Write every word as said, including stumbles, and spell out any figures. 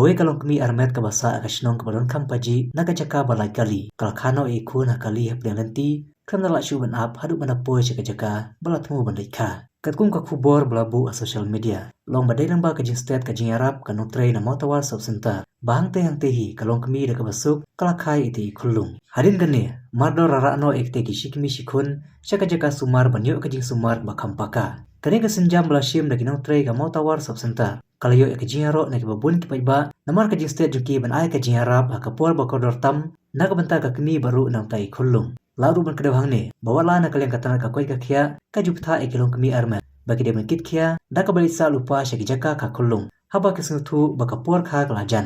Kawei ka longkmie armet kaba sah ha ka shnong kaba don kham pajih na ka jaka ba lait kali ka la kha noh ïa i khun ha kali hapdeng lynti, khlem da lah shuh ban ap haduh ban da poi sha ka jaka ba la thmu ban leit kha. Katkum ka khubor ba la buh ha social media, long ba dei lyngba ka jingstet ka jingïarap ka nongtrei na Mawtawar Sub Centre ba hangtei hangtei hi ka longkmie da kaba suk ka la kha ïa itei i khullung. Hadien kane, mardor la rah noh ïa kitei ki shi kmie shi khun sha ka jaka sumar ban ïoh ka jingsumar ba kham paka. Kane ka sienjam ba la shim da ki nongtrei ka Mawtawar Sub Centre ka la ïoh ïa ka jingïaroh na kiba bun ki paidbah namar ka jingstet jong ki ban ai ka jingïarap ha ka por ba kordor tam na ka bynta ka kmie bad ruh na utai i khullung. Lah ruh ban kdew hangne ba watla na ka liang ka tnat ka koit ka khiah ka ju bthah ïa ki longkmie armet ba ki dei ban kit khia da kaba leit sah lypa sha ki jaka kha khullung haba ki sngewthuh ba ka por kha ka la jan.